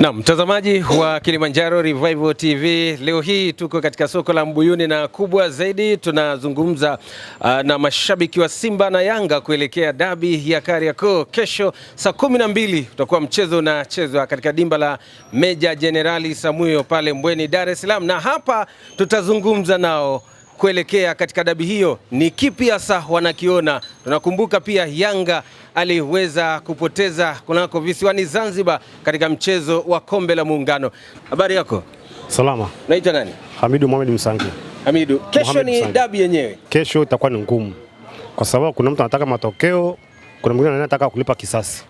Na mtazamaji wa Kilimanjaro Revival TV, leo hii tuko katika soko la Mbuyuni na kubwa zaidi tunazungumza na mashabiki wa Simba na Yanga kuelekea dabi ya Kariakoo kesho saa 12 utakuwa mchezo unachezwa katika dimba la Meja Jenerali Samuyo pale Mbweni, Dar es Salaam, na hapa tutazungumza nao kuelekea katika dabi hiyo, ni kipi hasa wanakiona. Tunakumbuka pia Yanga aliweza kupoteza kunako visiwani Zanzibar katika mchezo wa kombe la Muungano. Habari yako? Salama. Naitwa nani? Hamidu Mohamed Msangi. Hamidu, kesho Mohamed ni Msangi. Dabi yenyewe. Kesho itakuwa ni ngumu kwa sababu kuna mtu anataka matokeo, kuna mwingine anataka kulipa kisasi.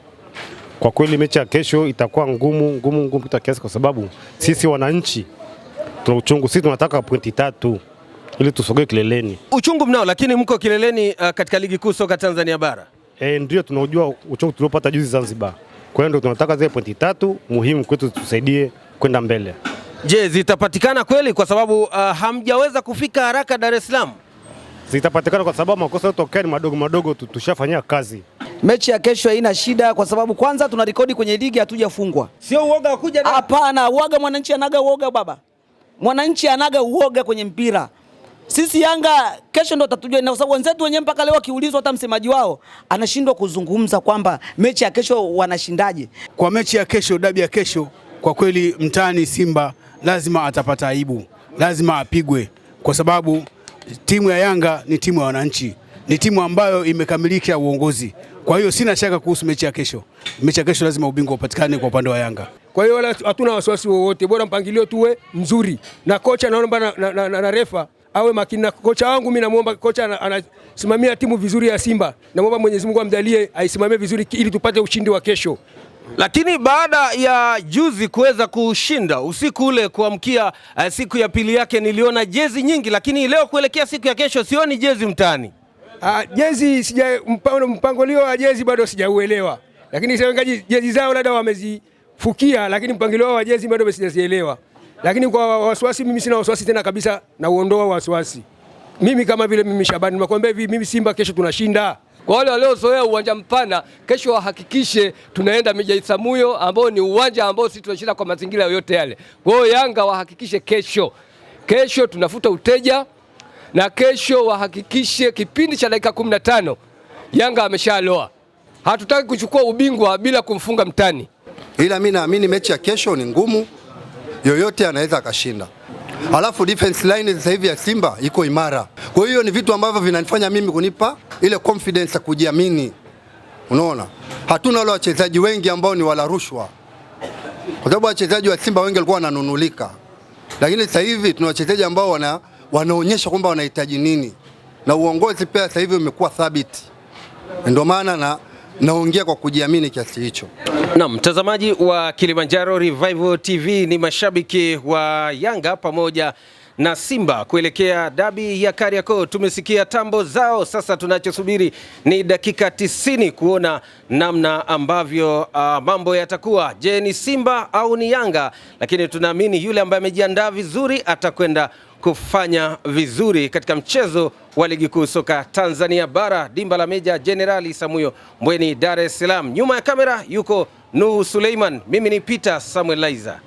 Kwa kweli mechi ya kesho itakuwa ngumu ngumu ngumu kupita kiasi, kwa sababu sisi wananchi tuna uchungu, sisi tunataka pointi 3 ili tusogee kileleni. Uchungu mnao, lakini mko kileleni katika ligi kuu soka Tanzania bara. Ndio tunaujua uchungu tuliopata juzi Zanzibar. Kwa hiyo ndio tunataka zile pointi 3 muhimu kwetu tusaidie kwenda mbele. Je, zitapatikana kweli? Kwa sababu hamjaweza kufika haraka Dar es Salaam. Zitapatikana kwa sababu makosa yaliyotokea ni madogo madogo tu, tushafanyia kazi. Mechi ya kesho haina shida kwa sababu kwanza tuna rekodi kwenye ligi hatujafungwa. Sio uoga wa kuja Hapana, uoga mwananchi anaga uoga baba. Mwananchi anaga uoga kwenye mpira. Sisi Yanga kesho ndo tatujua, na kwa sababu wenzetu wenyewe mpaka leo akiulizwa hata msemaji wao anashindwa kuzungumza kwamba mechi ya kesho wanashindaje. Kwa mechi ya kesho, dabi ya kesho, kwa kweli mtani Simba lazima atapata aibu, lazima apigwe, kwa sababu timu ya Yanga ni timu ya wananchi, ni timu ambayo imekamilisha uongozi. Kwa hiyo sina shaka kuhusu mechi ya kesho. Mechi ya kesho lazima ubingwa upatikane kwa upande wa Yanga. Kwa hiyo wala hatuna wasiwasi wowote, bora mpangilio tuwe mzuri na kocha naomba na refa awe makini na kocha wangu. Mimi namuomba kocha anasimamia timu vizuri ya Simba, namuomba Mwenyezi Mungu amjalie aisimamie vizuri ili tupate ushindi wa kesho. Lakini baada ya juzi kuweza kushinda usiku ule kuamkia siku ya pili yake niliona jezi nyingi, lakini leo kuelekea siku ya kesho sioni jezi mtaani. Jezi sija mpangilio wa jezi bado sijauelewa, lakini sasa jezi zao labda wamezifukia, lakini mpangilio wa jezi bado sijazielewa. Lakini kwa wasiwasi, mimi sina wasiwasi tena kabisa, na uondoa wasiwasi. Mimi kama vile mimi Shabani nimekwambia hivi, mimi Simba kesho tunashinda. Kwa wale waliozoea uwanja mpana, kesho wahakikishe tunaenda Meja Isamuyo ambao ni uwanja ambao sisi tunashinda kwa mazingira yoyote yale. Kwa hiyo Yanga wahakikishe kesho, kesho tunafuta uteja na kesho wahakikishe kipindi cha dakika 15 Yanga ameshaloa. Hatutaki kuchukua ubingwa bila kumfunga mtani. Ila mimi naamini mechi ya kesho ni ngumu, yoyote anaweza akashinda. Alafu defense line sasa hivi ya Simba iko imara, kwa hiyo ni vitu ambavyo vinanifanya mimi kunipa ile confidence ya kujiamini. Unaona, hatuna wale wachezaji wengi ambao ni wala rushwa, kwa sababu wachezaji wa Simba wengi walikuwa wananunulika, lakini sasa hivi tuna wachezaji ambao wanaonyesha kwamba wanahitaji nini, na uongozi pia sasa hivi umekuwa thabiti, ndio maana naongea kwa kujiamini kiasi hicho. Na mtazamaji wa Kilimanjaro Revival TV, ni mashabiki wa Yanga pamoja na Simba kuelekea dabi ya Kariakoo. Tumesikia tambo zao, sasa tunachosubiri ni dakika 90 kuona namna ambavyo mambo yatakuwa. Je, ni Simba au ni Yanga? Lakini tunaamini yule ambaye amejiandaa vizuri atakwenda kufanya vizuri katika mchezo wa ligi kuu soka Tanzania bara, dimba la Meja Jenerali Samuyo Mbweni, Dar es Salaam. Nyuma ya kamera yuko Nuhu Suleiman, mimi ni Peter Samuel Laiza.